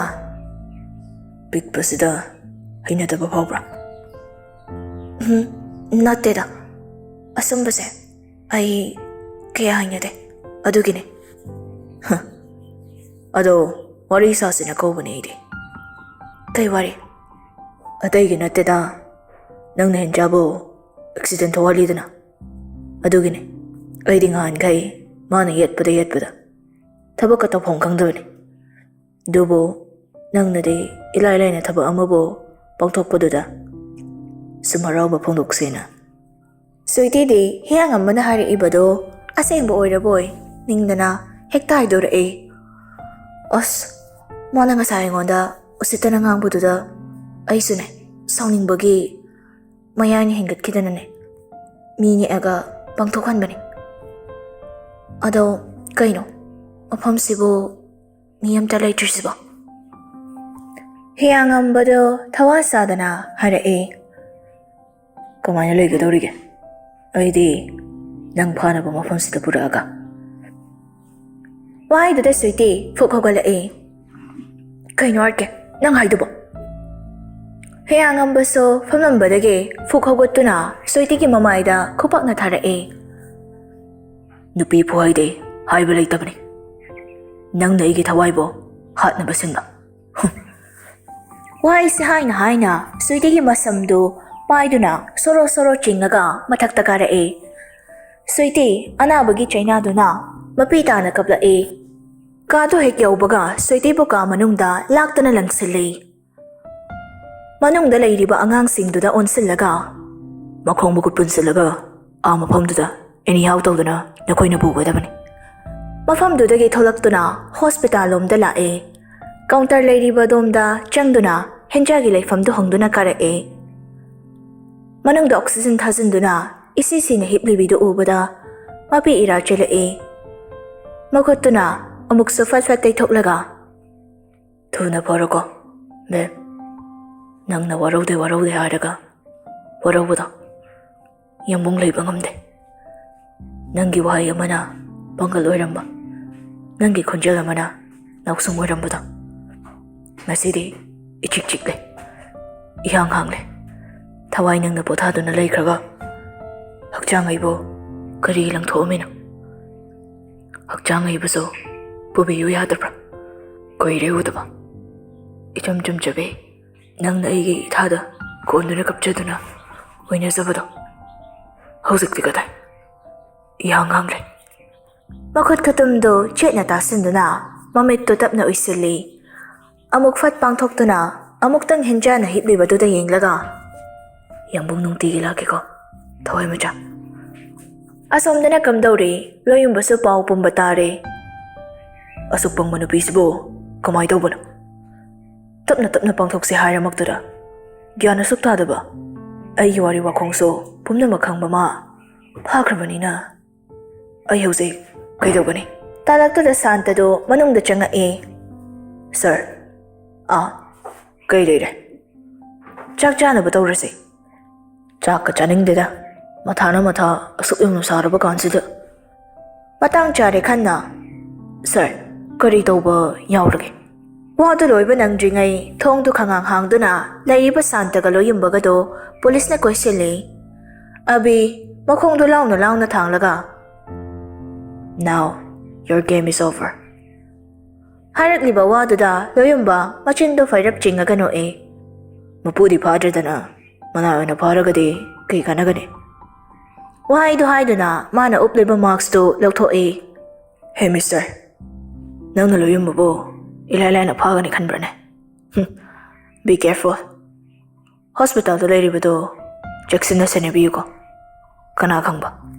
"ꯄꯤꯛꯄꯁꯤꯗ ꯍꯩꯅꯗꯕ ꯐꯥꯎꯕ꯭ꯔꯥ? ꯎꯝ, ꯅꯠꯇꯦꯗ꯫ ꯑꯁꯨꯝꯕꯁꯦ ꯑꯩ ꯀꯌꯥ ꯍꯩꯅꯗꯦ꯫ ꯑꯗꯨꯒꯤꯅꯦ꯫ ꯍ, ꯑꯗꯣ ꯋꯥꯔꯤ ꯁꯥꯁꯤꯅ ꯀꯧꯕꯅꯦ ꯑꯩꯗꯤ꯫ ꯀꯩ ꯋꯥꯔꯤ? ꯑꯇꯩꯒꯤ ꯅꯠꯇꯦꯗ꯫ ꯅꯪꯅ ꯍꯦꯟꯖꯥꯕꯨ ꯑꯦꯛꯁꯤꯗꯦꯟ ꯊꯣꯛꯍꯜꯂꯤꯗꯅ꯫ ꯑꯗꯨꯒꯤꯅꯦ꯫ ꯑꯩꯗꯤ ꯉꯍꯥꯟꯈꯩ ꯃꯥꯅ ꯌꯦꯠꯄꯗ ꯌꯦꯠꯄꯗ ꯊꯕꯛꯀ ꯇꯧꯐꯝ ꯈꯪꯗꯕꯅꯤ꯫ ꯑꯗꯨꯕꯨ ꯅꯪꯅꯗꯤ ꯏꯂꯥꯏ ꯂꯥꯏꯅ ꯊꯕꯛ ꯑꯃꯕꯨ ꯄꯥꯡꯊꯣꯛꯄꯗꯨꯗ ꯁꯨꯝ ꯍꯔꯥꯎꯕ ꯐꯣꯡꯗꯣꯛꯁꯦꯅ꯫ ꯁ꯭ꯋꯤꯇꯤꯗꯤ ꯍꯤꯌꯥꯡꯉꯝꯕꯅ ꯍꯥꯏꯔꯛꯏꯕꯗꯣ ꯑꯁꯦꯡꯕ ꯑꯣꯏꯔꯕꯣꯏ ꯅꯤꯡꯗꯅ ꯍꯦꯛꯇ ꯍꯥꯏꯗꯣꯔꯛꯏ꯫ ꯑꯁ, ꯃꯥꯅ ꯉꯁꯥꯏ ꯑꯩꯉꯣꯟꯗ ꯎꯁꯤꯠꯇꯅ ꯉꯥꯡꯕꯗꯨꯗ ꯑꯩꯁꯨꯅꯦ, ꯁꯥꯎꯅꯤꯡꯕꯒꯤ ꯃꯌꯥꯏꯅ ꯍꯦꯟꯒꯠꯈꯤꯗꯅꯅꯦ, ꯃꯤ ꯅꯦꯛꯑꯒ ꯄꯥꯡꯊꯣꯛꯍꯟꯕꯅꯤ꯫ ꯑꯗꯣ ꯀꯩꯅꯣ, ꯃꯐꯝꯁꯤꯕꯨ ꯃꯤ ꯑꯝꯇ ꯂꯩꯇ꯭ꯔꯤꯁꯤꯕꯣ? ꯍꯤꯌꯥꯡꯉꯝꯕꯗꯣ ꯊꯋꯥ ꯁꯥꯗꯅ ꯍꯥꯏꯔꯛꯑꯦ꯫ ꯀꯃꯥꯏꯅ ꯂꯩꯒꯗꯧꯔꯤꯒꯦ? ꯑꯩꯗꯤ ꯅꯪ ꯐꯥꯅꯕ ꯃꯐꯝꯁꯤꯗ ꯄꯨꯔꯛꯑꯒ꯫ ꯋꯥꯍꯩꯗꯨꯗ ꯁ꯭ꯋꯤꯇꯤ ꯐꯨꯛ ꯍꯧꯒꯠꯂꯛꯑꯦ꯫ ꯀꯩꯅꯣ ꯑꯥꯔ ꯀꯦ, ꯅꯪ ꯍꯥꯏꯗꯨꯕꯣ? ꯍꯤꯌꯥꯡꯉꯝꯕꯁꯨ ꯐꯝꯂꯝꯕꯗꯒꯤ ꯐꯨꯛ ꯍꯧꯒꯠꯇꯨꯅ ꯁ꯭ꯋꯤꯇꯤꯒꯤ ꯃꯃꯥꯏꯗ ꯈꯨꯄꯥꯛꯅ ꯊꯥꯔꯛꯑꯦ꯫ ꯅꯨꯄꯤ ꯐꯨꯍꯩꯗꯦ ꯍꯥꯏꯕ ꯂꯩꯇꯕꯅꯤ꯫ ꯅꯪꯅ ꯑꯩꯒꯤ ꯊꯋꯥꯏꯕꯨ ꯍꯥꯠꯅꯕ ꯁꯤꯟꯕ꯫ ꯍꯨꯝ꯫ ꯋꯥꯍꯩꯁꯦ ꯍꯥꯏꯅ ꯍꯥꯏꯅ ꯁ꯭ꯋꯤꯇꯤꯒꯤ ꯃꯁꯝꯗꯨ ꯄꯥꯏꯗꯨꯅ ꯁꯣꯔꯣ ꯁꯣꯔꯣ ꯆꯤꯡꯉꯒ ꯃꯊꯛꯇ ꯀꯥꯔꯛꯑꯦ꯫ ꯁ꯭ꯋꯤꯇꯤ ꯑꯅꯥꯕꯒꯤ ꯆꯩꯅꯥꯗꯨꯅ ꯃꯄꯤ ꯇꯥꯅ ꯀꯞꯂꯛꯑꯦ꯫ ꯀꯥꯗꯨ ꯍꯦꯛ ꯌꯧꯕꯒ ꯁ꯭ꯋꯤꯇꯤꯕꯨ ꯀꯥ ꯃꯅꯨꯡꯗ ꯂꯥꯛꯇꯨꯅ ꯂꯪꯁꯤꯜꯂꯦ꯫ ꯃꯅꯨꯡꯗ ꯂꯩꯔꯤꯕ ꯑꯉꯥꯡꯁꯤꯡꯗꯨꯗ ꯑꯣꯟꯁꯤꯜꯂꯒ, "ꯃꯈꯣꯡ ꯃꯈꯨꯠ ꯄꯨꯟꯁꯤꯜꯂꯒ ꯑꯥ ꯃꯐꯝꯗꯨꯗ ꯑꯦꯅꯤꯍꯥꯎ ꯇꯧꯗꯨꯅ ꯅꯈꯣꯏꯅ ꯄꯨꯒꯗꯕꯅꯤ꯫" ꯃꯐꯝꯗꯨꯗꯒꯤ ꯊꯣꯛꯂꯛꯇꯨꯅ ꯍꯣꯁꯄꯤꯇꯥꯜ ꯂꯣꯝꯗ ꯂꯥꯛꯑꯦ꯫ ꯀꯥꯎꯟꯇꯔ ꯂꯩꯔꯤꯕ ꯑꯗꯣꯝꯗ ꯆꯪꯗꯨꯅ ꯍꯦꯟꯖꯥꯒꯤ ꯂꯩꯐꯝꯗꯨ ꯍꯪꯗꯨꯅ ꯀꯥꯔꯛꯑꯦ꯫ ꯃꯅꯨꯡꯗ ꯑꯣꯛꯁꯤꯖꯦꯟ ꯊꯥꯖꯤꯟꯗꯨꯅ ꯏꯁꯤ ꯁꯤꯅ ꯍꯤꯞꯂꯤꯕꯤꯗꯨ ꯎꯕꯗ ꯃꯄꯤ ꯏꯔꯥ ꯆꯦꯜꯂꯛꯑꯦ꯫ ꯃꯈꯨꯠꯇꯨꯅ ꯑꯃꯨꯛꯁꯨ ꯐꯠ ꯐꯠ ꯇꯩꯊꯣꯛꯂꯒ, "ꯊꯨꯅ ꯐꯔꯣꯀꯣ, ꯕꯦꯝ꯫ ꯅꯪꯅ ꯋꯥꯔꯧꯗꯦ, ꯋꯥꯔꯧꯗꯦ ꯍꯥꯏꯔꯒ ꯋꯥꯔꯧꯕꯗꯣ ꯌꯥꯝꯕꯨꯡ ꯂꯩꯕ ꯉꯝꯗꯦ꯫ ꯅꯪꯒꯤ ꯋꯥꯍꯩ ꯑꯃꯅ ꯄꯥꯡꯒꯜ ꯑꯣꯏꯔꯝꯕ, ꯅꯪꯒꯤ ꯈꯣꯟꯖꯦꯜ ꯑꯃꯅ ꯅꯥꯎꯁꯨꯝ ꯑꯣꯏꯔꯝꯕꯗꯣ ꯉꯁꯤꯗꯤ ꯏꯆꯤꯛ ꯆꯤꯛꯂꯦ꯫ ꯏꯍꯥꯡ ꯍꯥꯡꯂꯦ꯫ ꯊꯋꯥꯏ ꯅꯪꯅ ꯄꯣꯊꯥꯗꯨꯅ ꯂꯩꯈ꯭ꯔꯒ ꯍꯛꯆꯥꯡ ꯑꯩꯕꯨ ꯀꯔꯤ ꯂꯪꯊꯣꯛꯑꯝꯃꯤꯅꯣ? ꯍꯛꯆꯥꯡ ꯑꯩꯕꯨꯁꯨ ꯄꯨꯕꯤꯌꯨ ꯌꯥꯗꯕ꯭ꯔꯥ? ꯀꯨꯏꯔꯦ ꯎꯗꯕ꯫ ꯏꯆꯝ ꯆꯝꯖꯕꯤ ꯅꯪꯅ ꯑꯩꯒꯤ ꯏꯊꯥꯗ ꯀꯣꯟꯗꯨꯅ ꯀꯞꯆꯗꯨꯅ ꯑꯣꯏꯅꯖꯕꯗꯣ ꯍꯧꯖꯤꯛꯇꯤ ꯀꯗꯥꯏ? ꯏꯍꯥꯡ ꯍꯥꯡꯂꯦ꯫ ꯃꯈꯨꯠ ꯈꯨꯇꯨꯝꯗꯨ ꯆꯦꯠꯅ ꯇꯥꯁꯤꯟꯗꯨꯅ ꯃꯃꯤꯠꯇꯨ ꯇꯞꯅ ꯎꯏꯁꯤꯜꯂꯤ꯫ ꯑꯃꯨꯛ ꯐꯠ ꯄꯥꯡꯊꯣꯛꯇꯨꯅ ꯑꯃꯨꯛꯇꯪ ꯍꯤꯟꯖꯥꯅ ꯍꯤꯞꯂꯤꯕꯗꯨꯗ ꯌꯦꯡꯂꯒ, "ꯌꯥꯝꯕꯨꯡ ꯅꯨꯡꯇꯤꯒꯤ ꯂꯥꯛꯀꯦꯀꯣ, ꯊꯋꯥꯏ ꯃꯆꯥ꯫ ꯑꯁꯣꯝꯗꯅ ꯀꯝꯗꯧꯔꯤ? ꯂꯣꯌꯨꯝꯕꯁꯨ ꯄꯥꯎ ꯄꯨꯝꯕ ꯇꯥꯔꯦ꯫ ꯑꯁꯨꯛ ꯄꯪꯕ ꯅꯨꯄꯤꯁꯤꯕꯨ ꯀꯃꯥꯏ ꯇꯧꯕꯅꯣ? ꯇꯞꯅ ꯇꯞꯅ ꯄꯥꯡꯊꯣꯛꯁꯦ ꯍꯥꯏꯔꯃꯛꯇꯨꯗ ꯒ꯭ꯌꯥꯟ ꯑꯁꯨꯛ ꯇꯥꯗꯕ꯫ ꯑꯩꯒꯤ ꯋꯥꯔꯤ ꯋꯥꯈꯣꯡꯁꯨ ꯄꯨꯝꯅꯃꯛ ꯈꯪꯕ ꯃꯥ ꯐꯥꯈ꯭ꯔꯕꯅꯤꯅ ꯑꯩ ꯍꯧꯖꯤꯛ ꯀꯩꯗꯧꯒꯅꯤ?" ꯇꯥꯂꯛꯇꯨꯗ ꯁꯥꯟꯇꯗꯨ ꯃꯅꯨꯡꯗ ꯆꯪꯉꯛꯑꯦ꯫ "ꯁꯥꯔ꯫" "ꯑꯥ, ꯀꯩ ꯂꯩꯔꯦ?" "ꯆꯥꯛ ꯆꯥꯅꯕ ꯇꯧꯔꯁꯦ꯫" "ꯆꯥꯛꯀ ꯆꯥꯅꯤꯡꯗꯦꯗ, ꯃꯊꯥꯅ ꯃꯊꯥ ꯑꯁꯨꯛ ꯌꯧꯅ ꯁꯥꯔꯕ ꯀꯥꯟꯁꯤꯗ꯫" ꯃꯇꯥꯡ ꯆꯥꯔꯦ ꯈꯟꯅ, "ꯁꯥꯔ, ꯀꯔꯤ ꯇꯧꯕ ꯌꯥꯎꯔꯒꯦ?" ꯋꯥꯗꯨ ꯂꯣꯏꯕ ꯅꯪꯗ꯭ꯔꯤꯉꯩ ꯊꯣꯡꯗꯨ ꯈꯉꯥꯡ ꯍꯥꯡꯗꯨꯅ ꯂꯩꯔꯤꯕ ꯁꯥꯟꯇꯒ ꯂꯣꯌꯨꯝꯕꯒꯗꯣ ꯄꯨꯂꯤꯁꯅ ꯀꯣꯏꯁꯤꯜꯂꯤ꯫ ꯑꯕꯤ ꯃꯈꯣꯡꯗꯨ ꯂꯥꯎꯅ ꯂꯥꯎꯅ ꯊꯥꯡꯂꯒ, "Now your game is over" ꯍꯥꯏꯔꯛꯂꯤꯕ ꯋꯥꯗꯨꯗ ꯂꯣꯌꯨꯝꯕ ꯃꯆꯤꯟꯗꯨ ꯐꯩꯔꯞ ꯆꯤꯡꯉꯒ ꯅꯣꯛꯏ꯫ "ꯃꯄꯨꯗꯤ ꯐꯥꯗ꯭ꯔꯗꯅ ꯃꯅꯥꯏ ꯑꯣꯏꯅ ꯐꯥꯔꯒꯗꯤ ꯀꯩ ꯀꯥꯟꯅꯒꯅꯤ?" ꯋꯥꯍꯩꯗꯨ ꯍꯥꯏꯗꯨꯅ ꯃꯥꯅ ꯎꯞꯂꯤꯕ ꯃꯥꯛꯁꯇꯨ ꯂꯧꯊꯣꯛꯏ꯫ "ꯍꯦ ꯃꯤꯁꯇꯔ, ꯅꯪꯅ ꯂꯣꯌꯨꯝꯕꯕꯨ ꯏꯂꯥꯏ ꯂꯥꯏꯅ ꯐꯥꯒꯅꯤ ꯈꯟꯕ꯭ꯔꯅꯦ? ꯍꯨꯝ, be careful꯫ ꯍꯣꯁꯄꯤꯇꯥꯜꯗ ꯂꯩꯔꯤꯕꯗꯣ ꯆꯦꯛꯁꯤꯟꯅ ꯁꯦꯟꯅꯕꯤꯌꯨꯀꯣ꯫ ꯀꯅꯥ ꯈꯪꯕ?"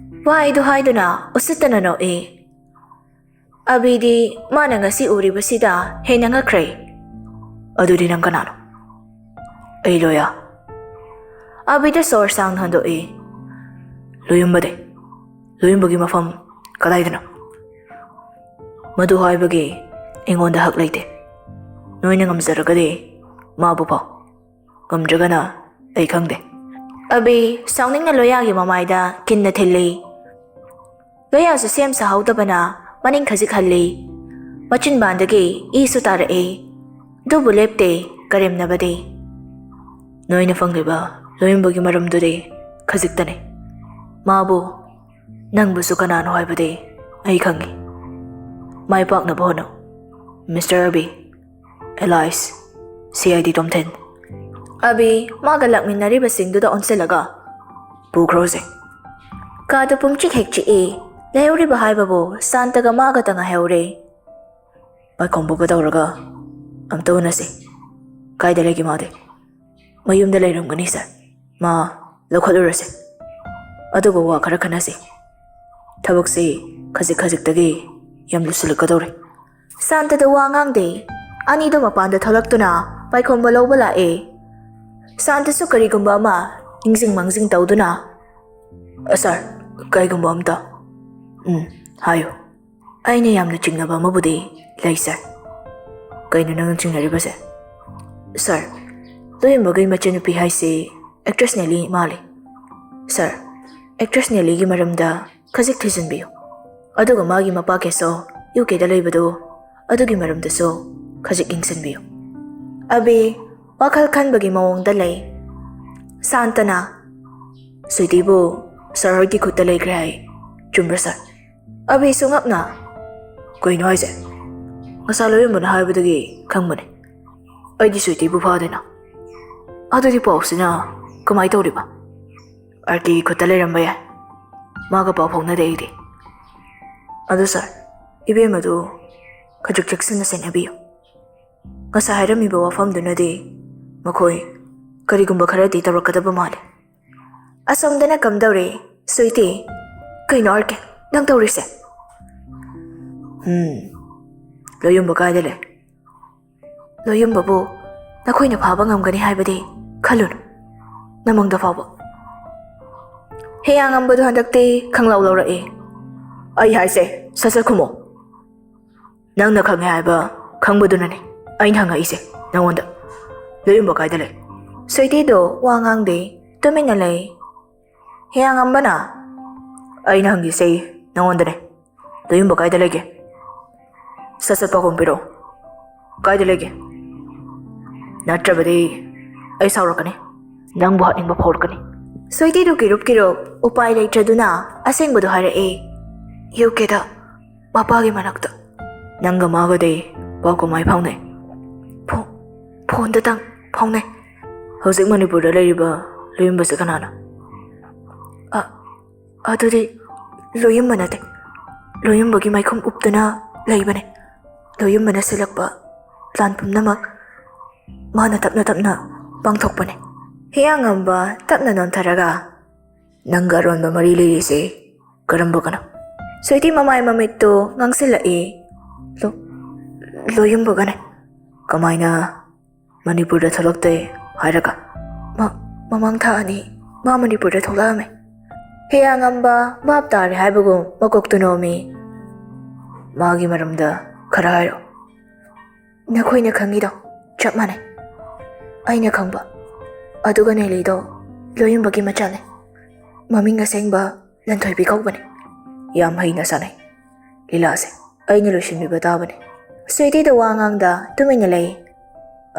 ꯋꯥꯍꯩꯗꯨ ꯍꯥꯏꯗꯨꯅ ꯎꯁꯤꯠꯇꯅ ꯅꯣꯛꯏ꯫ ꯑꯕꯤꯗꯤ ꯃꯥꯅ ꯉꯁꯤ ꯎꯔꯤꯕꯁꯤꯗ ꯍꯦꯟꯅ ꯉꯛꯈ꯭ꯔꯦ꯫ "ꯑꯗꯨꯗꯤ ꯅꯪ ꯀꯅꯥꯅꯣ?" "ꯑꯩ ꯂꯣꯌꯥ꯫" ꯑꯕꯤꯗ ꯁꯣꯔ ꯁꯥꯡꯅ ꯍꯣꯟꯗꯣꯛꯏ꯫ "ꯂꯣꯌꯨꯝꯕꯗꯤ? ꯂꯣꯌꯨꯝꯕꯒꯤ ꯃꯐꯝ ꯀꯗꯥꯏꯗꯅꯣ?" "ꯃꯗꯨ ꯍꯥꯏꯕꯒꯤ ꯑꯩꯉꯣꯟꯗ ꯍꯛ ꯂꯩꯇꯦ꯫ ꯅꯣꯏꯅ ꯉꯝꯖꯔꯒꯗꯤ ꯃꯥꯕꯨ ꯐꯥꯎ, ꯉꯝꯗ꯭ꯔꯒꯅ ꯑꯩ ꯈꯪꯗꯦ꯫" ꯑꯕꯤ ꯁꯥꯎꯅꯤꯡꯅ ꯂꯣꯌꯥꯒꯤ ꯃꯃꯥꯏꯗ ꯀꯤꯟꯅ ꯊꯤꯜꯂꯤ꯫ ꯂꯣꯌꯥꯁꯨ ꯁꯦꯝ ꯁꯥꯍꯧꯗꯕꯅ ꯃꯅꯤꯡ ꯈꯖꯤꯛ ꯍꯜꯂꯤ꯫ ꯃꯆꯤꯟꯕꯥꯟꯗꯒꯤ ꯏꯁꯨ ꯇꯥꯔꯛꯏ꯫ ꯑꯗꯨꯕꯨ ꯂꯦꯞꯇꯦ ꯀꯔꯦꯝꯅꯕꯗꯤ꯫ ꯅꯣꯏꯅ ꯐꯪꯂꯤꯕ ꯂꯣꯏꯅꯕꯒꯤ ꯃꯔꯝꯗꯨꯗꯤ ꯈꯖꯤꯛꯇꯅꯤ꯫ ꯃꯥꯕꯨ, ꯅꯪꯕꯨꯁꯨ ꯀꯅꯥꯅꯣ ꯍꯥꯏꯕꯗꯤ ꯑꯩ ꯈꯪꯏ꯫ ꯃꯥꯏ ꯄꯥꯛꯅꯕ ꯍꯣꯠꯅꯧ, mister ꯑꯕꯤ, alias, C I D ꯇꯣꯝꯊꯤꯟ꯫ ꯑꯕꯤ ꯃꯥꯒ ꯂꯥꯛꯃꯤꯟꯅꯔꯤꯕꯁꯤꯡꯗꯨꯗ ꯑꯣꯟꯁꯤꯜꯂꯒ, "ꯄꯨꯈ꯭ꯔꯣꯁꯦ꯫ ꯀꯥꯗꯨ ꯄꯨꯝꯆꯤꯛ ꯍꯦꯛ ꯆꯤꯛꯏ꯫ ꯂꯩꯍꯧꯔꯤꯕ ꯍꯥꯏꯕꯕꯨ ꯁꯥꯟꯇꯒ ꯃꯥꯒꯇ ꯉꯥꯏꯍꯧꯔꯦ꯫ ꯄꯥꯏꯈꯣꯝꯕꯒ ꯇꯧꯔꯒ ꯑꯝꯇ ꯎꯅꯁꯤ꯫ ꯀꯥꯏꯗ ꯂꯩꯒꯦ ꯃꯥꯗꯤ?" "ꯃꯌꯨꯝꯗ ꯂꯩꯔꯝꯒꯅꯤ, ꯁꯥꯔ꯫ ꯃꯥ ꯂꯧꯈꯠꯂꯨꯔꯁꯦ꯫ ꯑꯗꯨꯒ ꯋꯥ ꯈꯔ ꯈꯟꯅꯁꯤ꯫ ꯊꯕꯛꯁꯤ ꯈꯖꯤꯛ ꯈꯖꯤꯛꯇꯒꯤ ꯌꯥꯝ ꯂꯨꯁꯤꯜꯂꯛꯀꯗꯧꯔꯦ꯫" ꯁꯥꯟꯇꯗ ꯋꯥ ꯉꯥꯡꯗꯦ꯫ ꯑꯅꯤꯗꯣ ꯃꯄꯥꯟꯗ ꯊꯣꯛꯂꯛꯇꯨꯅ ꯄꯥꯏꯈꯣꯝꯕ ꯂꯧꯕ ꯂꯥꯛꯑꯦ꯫ ꯁꯥꯟꯇꯁꯨ ꯀꯔꯤꯒꯨꯝꯕ ꯑꯃ ꯅꯤꯡꯁꯤꯡ ꯃꯥꯡꯖꯤꯡ ꯇꯧꯗꯨꯅ, "ꯑ, ꯁꯥꯔ, ꯀꯩꯒꯨꯝꯕ ꯑꯝꯇ꯫" "ꯎꯝ, ꯍꯥꯏꯌꯨ꯫" "ꯑꯩꯅ ꯌꯥꯝꯅ ꯆꯤꯡꯅꯕ ꯑꯃꯕꯨꯗꯤ ꯂꯩ, ꯁꯥꯔ꯫" "ꯀꯩꯅꯣ ꯅꯪꯅ ꯆꯤꯡꯅꯔꯤꯕꯁꯦ?" "ꯁꯥꯔ, ꯂꯣꯏꯌꯝꯕꯒꯤ ꯃꯆꯟꯅꯨꯄꯤ ꯍꯥꯏꯁꯤ ꯑꯦꯛꯇ꯭ꯔꯦꯁ ꯅꯦꯂꯤ ꯃꯥꯜꯂꯤ꯫ ꯁꯥꯔ, ꯑꯦꯛꯇ꯭ꯔꯦꯁ ꯅꯦꯂꯤꯒꯤ ꯃꯔꯝꯗ ꯈꯖꯤꯛ ꯊꯤꯖꯤꯟꯕꯤꯌꯨ꯫ ꯑꯗꯨꯒ ꯃꯥꯒꯤ ꯃꯄꯥ ꯀꯦꯁꯣ ꯌꯨ ꯀꯦꯗ ꯂꯩꯕꯗꯨ, ꯑꯗꯨꯒꯤ ꯃꯔꯝꯗꯁꯨ ꯈꯖꯤꯛ ꯌꯦꯡꯁꯤꯟꯕꯤꯌꯨ꯫" ꯑꯕꯤ ꯋꯥꯈꯜ ꯈꯟꯕꯒꯤ ꯃꯑꯣꯡꯗ ꯂꯩ꯫ ꯁꯥꯟꯇꯅ, "ꯁ꯭ꯋꯤꯇꯤꯕꯨ ꯁꯥꯔ ꯍꯣꯏꯒꯤ ꯈꯨꯠꯇ ꯂꯩꯈ꯭ꯔꯦ ꯍꯥꯏ꯫ ꯆꯨꯝꯕ꯭ꯔꯥ, ꯁꯥꯔ?" ꯑꯕꯤꯁꯨ ꯉꯛꯅ, "ꯀꯩꯅꯣ ꯍꯥꯏꯁꯦ?" "ꯉꯁꯥꯏ ꯂꯣꯏꯌꯝꯕꯅ ꯍꯥꯏꯕꯗꯒꯤ ꯈꯪꯕꯅꯦ꯫ ꯑꯩꯗꯤ ꯁ꯭ꯋꯤꯇꯤꯕꯨ ꯐꯥꯗꯦꯅ꯫" "ꯑꯗꯨꯗꯤ ꯄꯥꯎꯁꯤꯅ ꯀꯃꯥꯏ ꯇꯧꯔꯤꯕ?" "ꯑꯥꯔ ꯀꯦꯒꯤ ꯈꯨꯠꯇ ꯂꯩꯔꯝꯕ ꯌꯥꯏ꯫ ꯃꯥꯒ ꯄꯥꯎ ꯐꯥꯎꯅꯗꯦ ꯑꯩꯗꯤ꯫ ꯑꯗꯨ ꯁꯥꯔ, ꯏꯕꯦꯝꯃꯗꯨ ꯈꯖꯤꯛ ꯆꯦꯛꯁꯤꯟꯅ ꯁꯦꯟꯅꯕꯤꯌꯨ꯫ ꯉꯁꯥꯏ ꯍꯥꯏꯔꯝꯃꯤꯕ ꯋꯥꯐꯝꯗꯨꯅꯗꯤ ꯃꯈꯣꯏ ꯀꯔꯤꯒꯨꯝꯕ ꯈꯔꯗꯤ ꯇꯧꯔꯛꯀꯗꯕ ꯃꯥꯜꯂꯤ꯫" ꯑꯁꯣꯝꯗꯅ ꯀꯝꯗꯧꯔꯤ? "ꯁ꯭ꯋꯤꯇꯤ, ꯀꯩꯅꯣ ꯑꯥꯔ ꯀꯦ, ꯅꯪ ꯇꯧꯔꯤꯁꯦ?" "ꯎꯝ, ꯂꯣꯏꯌꯝꯕ ꯀꯥꯏꯗ ꯂꯩ?" "ꯂꯣꯏꯌꯝꯕꯕꯨ ꯅꯈꯣꯏꯅ ꯐꯥꯕ ꯉꯝꯒꯅꯤ ꯍꯥꯏꯕꯗꯤ ꯈꯜꯂꯨꯅꯨ, ꯅꯃꯪꯗ ꯐꯥꯎꯕ꯫" ꯍꯦꯌꯥꯡꯉꯝꯕꯗꯨ ꯍꯟꯗꯛꯇꯤ ꯈꯪꯂꯥꯎ ꯂꯧꯔꯛꯏ꯫ "ꯑꯩ ꯍꯥꯏꯁꯦ ꯁꯠ ꯁꯠ ꯈꯨꯝꯃꯣ꯫ ꯅꯪꯅ ꯈꯪꯉꯦ ꯍꯥꯏꯕ ꯈꯪꯕꯗꯨꯅꯅꯦ ꯑꯩꯅ ꯍꯪꯉꯛꯏꯁꯦ ꯅꯉꯣꯟꯗ꯫ ꯂꯣꯏꯌꯝꯕ ꯀꯥꯏꯗ ꯂꯩ?" ꯁ꯭ꯋꯤꯇꯤꯗꯣ ꯋꯥ ꯉꯥꯡꯗꯦ, ꯇꯨꯃꯤꯟꯅ ꯂꯩ꯫ ꯍꯦꯌꯥꯡꯉꯝꯕꯅ, "ꯑꯩꯅ ꯍꯪꯉꯤꯁꯦ ꯅꯉꯣꯟꯗꯅꯦ꯫ ꯂꯣꯏꯌꯝꯕ ꯀꯥꯏꯗ ꯂꯩꯒꯦ? ꯁꯠ ꯁꯠ ꯄꯥꯎꯈꯨꯝ ꯄꯤꯔꯛꯑꯣ꯫ ꯀꯥꯏꯗ ꯂꯩꯒꯦ? ꯅꯠꯇ꯭ꯔꯕꯗꯤ ꯑꯩ ꯁꯥꯎꯔꯛꯀꯅꯤ꯫ ꯅꯪꯕꯨ ꯍꯥꯠꯅꯤꯡꯕ ꯐꯥꯎꯔꯛꯀꯅꯤ꯫ ꯁ꯭ꯋꯤꯇꯤꯗꯨ ꯀꯤꯔꯨꯞ ꯀꯤꯔꯨꯞ ꯎꯄꯥꯏ ꯂꯩꯇ꯭ꯔꯗꯨꯅ ꯑꯁꯦꯡꯕꯗꯨ ꯍꯥꯏꯔꯛꯑꯦ꯫ "ꯌꯨ ꯀꯦꯗ, ꯃꯄꯥꯒꯤ ꯃꯅꯥꯛꯇ꯫ ꯅꯪꯒ ꯃꯥꯒꯗꯤ ꯄꯥꯎ ꯀꯃꯥꯏ ꯐꯥꯎꯅꯩ?" "ꯐꯣ-, ꯐꯣꯟꯗꯇꯪ ꯐꯥꯎꯅꯩ꯫" "ꯍꯧꯖꯤꯛ ꯃꯅꯤꯄꯨꯔꯗ ꯂꯩꯔꯤꯕ ꯂꯨꯌꯨꯝꯕꯁꯦ ꯀꯅꯥꯅꯣ?" "ꯑ-, ꯑꯗꯨꯗꯤ ꯂꯣꯌꯨꯝꯕ ꯅꯠꯇꯦ꯫ ꯂꯣꯌꯨꯝꯕꯒꯤ ꯃꯥꯏꯈꯨꯝ ꯎꯞꯇꯨꯅ ꯂꯩꯕꯅꯦ꯫ ꯂꯣꯌꯨꯝꯕꯅ ꯁꯤꯜꯂꯛꯄ ꯄ꯭ꯂꯥꯟ ꯄꯨꯝꯅꯃꯛ ꯃꯥꯅ ꯇꯞꯅ ꯇꯞꯅ ꯄꯥꯡꯊꯣꯛꯄꯅꯦ꯫" ꯍꯤꯌꯥꯡꯉꯝꯕ ꯇꯞꯅ ꯅꯣꯟꯊꯔꯒ, "ꯅꯪꯒ ꯑꯔꯣꯟꯕ ꯃꯔꯤ ꯂꯩꯔꯤꯁꯦ ꯀꯔꯝꯕꯒꯅꯣ?" ꯁ꯭ꯋꯤꯇꯤ ꯃꯃꯥꯏ ꯃꯃꯤꯠꯇꯨ ꯉꯥꯡꯁꯤꯜꯂꯛꯏ꯫ "ꯂꯣ-, ꯂꯣꯌꯨꯝꯕꯒꯅꯦ꯫" "ꯀꯃꯥꯏꯅ ꯃꯅꯤꯄꯨꯔꯗ ꯊꯣꯛꯂꯛꯇꯦ ꯍꯥꯏꯔꯒ?" "ꯃ-, ꯃꯃꯥꯡ ꯊꯥ ꯑꯅꯤ ꯃꯥ ꯃꯅꯤꯄꯨꯔꯗ ꯊꯣꯛꯂꯛꯑꯝꯃꯦ꯫" ꯍꯤꯌꯥꯡꯉꯝꯕ ꯚꯥꯞ ꯇꯥꯔꯦ ꯍꯥꯏꯕꯒꯨꯝ ꯃꯀꯣꯛꯇꯨ ꯅꯣꯝꯃꯤ꯫ "ꯃꯥꯒꯤ ꯃꯔꯝꯗ ꯈꯔ ꯍꯥꯏꯔꯛꯑꯣ꯫" "ꯅꯈꯣꯏꯅ ꯈꯪꯉꯤꯗꯣ ꯆꯞ ꯃꯥꯟꯅꯩ꯫ ꯑꯩꯅ ꯈꯪꯕ ꯑꯗꯨꯒ ꯅꯦꯂꯤꯗꯣ ꯂꯣꯌꯨꯝꯕꯒꯤ ꯃꯆꯥꯅꯦ꯫ ꯃꯃꯤꯡ ꯑꯁꯦꯡꯕ ꯂꯟꯊꯣꯏꯕꯤ ꯀꯧꯕꯅꯦ꯫ ꯌꯥꯝ ꯍꯩꯅ ꯁꯥꯟꯅꯩ ꯂꯤꯂꯥꯁꯦ꯫ ꯑꯩꯅ ꯂꯣꯏꯁꯤꯟꯕꯤꯕ ꯇꯥꯕꯅꯦ꯫" ꯁ꯭ꯋꯤꯇꯤꯗ ꯋꯥ ꯉꯥꯡꯗ ꯇꯨꯃꯤꯟꯅ ꯂꯩ꯫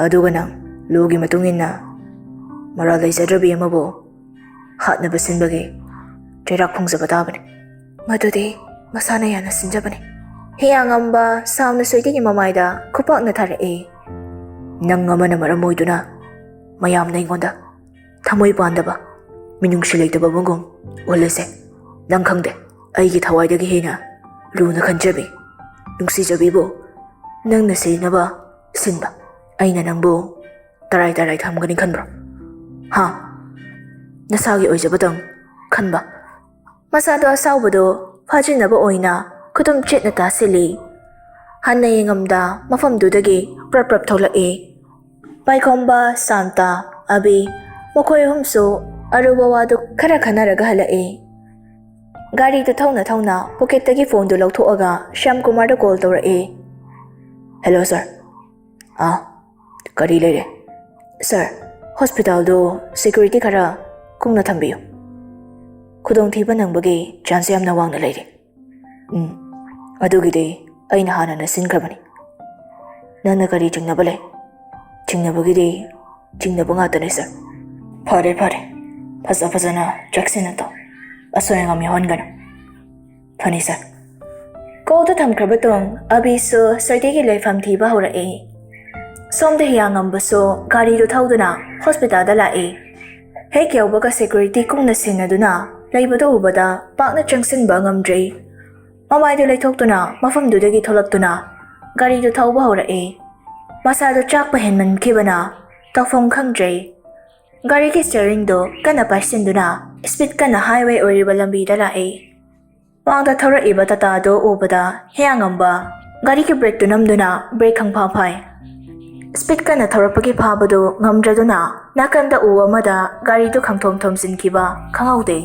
"ꯑꯗꯨꯒ ꯅꯪ ꯂꯣꯒꯤ ꯃꯇꯨꯡ ꯏꯟꯅ ꯃꯔꯥꯜ ꯂꯩꯖꯗ꯭ꯔꯕꯤ ꯑꯃꯕꯨ ꯍꯥꯠꯅꯕ ꯁꯤꯟꯕꯒꯤ ꯆꯩꯔꯥꯛ ꯐꯪꯖꯕ ꯇꯥꯕꯅꯦ꯫" "ꯃꯗꯨꯗꯤ ꯃꯁꯥꯅ ꯌꯥꯅ ꯁꯤꯟꯖꯕꯅꯦ꯫" ꯍꯤꯌꯥꯡꯉꯝꯕ ꯁꯥꯎꯅ ꯁ꯭ꯋꯤꯇꯤꯒꯤ ꯃꯃꯥꯏꯗ ꯈꯨꯄꯥꯛꯅ ꯊꯥꯔꯛꯏ꯫ "ꯅꯪ ꯑꯃꯅ ꯃꯔꯝ ꯑꯣꯏꯗꯨꯅ ꯃꯌꯥꯝꯅ ꯑꯩꯉꯣꯟꯗ ꯊꯃꯣꯏ ꯄꯥꯟꯗꯕ, ꯃꯤꯅꯨꯡꯁꯤ ꯂꯩꯇꯕ ꯑꯃꯒꯨꯝ ꯎꯍꯜꯂꯤꯁꯦ ꯅꯪ ꯈꯪꯗꯦ꯫ ꯑꯩꯒꯤ ꯊꯋꯥꯏꯗꯒꯤ ꯍꯦꯟꯅ ꯂꯨꯅ ꯈꯟꯖꯕꯤ, ꯅꯨꯡꯁꯤꯖꯕꯤꯕꯨ ꯅꯪꯅ ꯁꯤꯅꯕ ꯁꯤꯟꯕ ꯑꯩꯅ ꯅꯪꯕꯨ ꯇꯔꯥꯏ ꯇꯔꯥꯏ ꯊꯝꯒꯅꯤ ꯈꯟꯕ꯭ꯔꯣ? ꯍꯥ? ꯅꯁꯥꯒꯤ ꯑꯣꯏꯖꯕꯗꯪ ꯈꯟꯕ?" ꯃꯁꯥꯗꯣ ꯑꯁꯥꯎꯕꯗꯣ ꯐꯥꯖꯤꯟꯅꯕ ꯑꯣꯏꯅ ꯈꯨꯗꯨꯝ ꯆꯦꯠꯅ ꯇꯥꯁꯤꯜꯂꯤ꯫ ꯍꯟꯅ ꯌꯦꯡꯉꯝꯗ ꯃꯐꯝꯗꯨꯗꯒꯤ ꯄ꯭ꯔꯞ ꯄ꯭ꯔꯞ ꯊꯣꯛꯂꯛꯏ꯫ ꯄꯥꯏꯈꯣꯝꯕ, ꯁꯥꯟꯇ, ꯑꯕꯤ, ꯃꯈꯣꯏ ꯑꯍꯨꯝꯁꯨ ꯑꯔꯨꯕ ꯋꯥꯗꯨ ꯈꯔ ꯈꯟꯅꯔꯒ ꯍꯜꯂꯛꯏ꯫ ꯒꯥꯔꯤꯗꯨ ꯊꯧꯅ ꯊꯧꯅ ꯄꯣꯀꯦꯠꯇꯒꯤ ꯐꯣꯟꯗꯨ ꯂꯧꯊꯣꯛꯑꯒ ꯁ꯭ꯌꯥꯝ ꯀꯨꯃꯥꯔꯗ ꯀꯣꯜ ꯇꯧꯔꯛꯏ꯫ "ꯍꯦꯜꯂꯣ ꯁꯥꯔ꯫" "ꯑꯥ, ꯀꯔꯤ ꯂꯩꯔꯦ?" "ꯁꯥꯔ, ꯍꯣꯁꯄꯤꯇꯥꯜꯗꯨ ꯁꯦꯀ꯭ꯌꯨꯔꯤꯇꯤ ꯈꯔ ꯀꯨꯡꯅ ꯊꯝꯕꯤꯌꯨ꯫ ꯈꯨꯗꯣꯡꯊꯤꯕ ꯅꯪꯕꯒꯤ ꯆꯥꯟꯁ ꯌꯥꯝꯅ ꯋꯥꯡꯅ ꯂꯩꯔꯤ꯫" "ꯎꯝ, ꯑꯗꯨꯒꯤꯗꯤ ꯑꯩꯅ ꯍꯥꯟꯅꯅ ꯁꯤꯟꯈ꯭ꯔꯕꯅꯤ꯫ ꯅꯪꯅ ꯀꯔꯤ ꯆꯤꯡꯅꯕ ꯂꯩ?" "ꯆꯤꯡꯅꯕꯒꯤꯗꯤ ꯆꯤꯡꯅꯕ ꯉꯥꯛꯇꯅꯦ ꯁꯥꯔ꯫ ꯐꯔꯦ ꯐꯔꯦ, ꯐꯖ ꯐꯖꯅ ꯆꯦꯛꯁꯤꯟꯅ ꯇꯧ, ꯑꯁꯣꯏ ꯑꯉꯥꯝ ꯌꯥꯎꯍꯟꯒꯅꯨ꯫ ꯐꯅꯤ ꯁꯥꯔ꯫ ꯀꯣꯜꯗꯨ ꯊꯝꯈ꯭ꯔꯕ ꯇꯨꯡ ꯑꯕꯤꯁꯨ ꯁ꯭ꯋꯔꯇꯤꯒꯤ ꯂꯩꯐꯝ ꯊꯤꯕ ꯍꯧꯔꯛꯏ꯫ ꯁꯣꯝꯗ ꯍꯤꯌꯥꯉꯝꯕꯁꯨ ꯒꯥꯔꯤꯗꯨ ꯊꯧꯗꯨꯅ ꯍꯣꯁꯄꯤꯇꯥꯜꯗ ꯂꯥꯛꯏ꯫ ꯍꯦꯛ ꯌꯧꯕꯒ ꯁꯦꯀ꯭ꯌꯨꯔꯤꯇꯤ ꯀꯨꯡꯅ ꯁꯦꯟꯅꯗꯨꯅ ꯂꯩꯕꯗꯨ ꯎꯕꯗ ꯄꯥꯛꯅ ꯆꯪꯁꯤꯟꯕ ꯉꯝꯗ꯭ꯔꯦ꯫ ꯃꯃꯥꯏꯗꯨ ꯂꯩꯊꯣꯛꯇꯨꯅ ꯃꯐꯝꯗꯨꯗꯒꯤ ꯊꯣꯛꯂꯛꯇꯨꯅ ꯒꯥꯔꯤꯗꯨ ꯊꯧꯕ ꯍꯧꯔꯛꯏ꯫ ꯃꯁꯥꯗꯨ ꯆꯥꯛꯄ ꯍꯦꯟꯃꯟꯈꯤꯕꯅ ꯇꯧꯐꯝ ꯈꯪꯗ꯭ꯔꯦ꯫ ꯒꯥꯔꯤꯒꯤ ꯁ꯭ꯇꯤꯌꯔꯤꯡꯗꯨ ꯀꯟꯅ ꯄꯥꯏꯁꯤꯟꯗꯨꯅ ꯁ꯭ꯄꯤꯗ ꯀꯟꯅ ꯍꯥꯏꯋꯦ ꯑꯣꯏꯔꯤꯕ ꯂꯝꯕꯤꯗ ꯂꯥꯛꯏ꯫ ꯃꯥꯡꯗ ꯊꯧꯔꯛꯏꯕ ꯇꯥꯇꯥꯗꯨ ꯎꯕꯗ ꯍꯤꯌꯥꯉꯝꯕ ꯒꯥꯔꯤꯒꯤ ꯕ꯭ꯔꯦꯛꯇꯨ ꯅꯝꯗꯨꯅ ꯕ꯭ꯔꯦꯛ ꯈꯪꯐꯥ ꯐꯥꯏ꯫ ꯁ꯭ꯄꯤꯗ ꯀꯟꯅ ꯊꯧꯔꯛꯄꯒꯤ ꯐꯥꯕꯗꯨ ꯉꯝꯗ꯭ꯔꯗꯨꯅ ꯅꯥꯀꯟꯗ ꯎ ꯑꯃꯗ ꯒꯥꯔꯤꯗꯨ ꯈꯪꯊꯣꯝ ꯊꯣꯝꯖꯤꯟꯈꯤꯕ ꯈꯪꯍꯧꯗꯦ꯫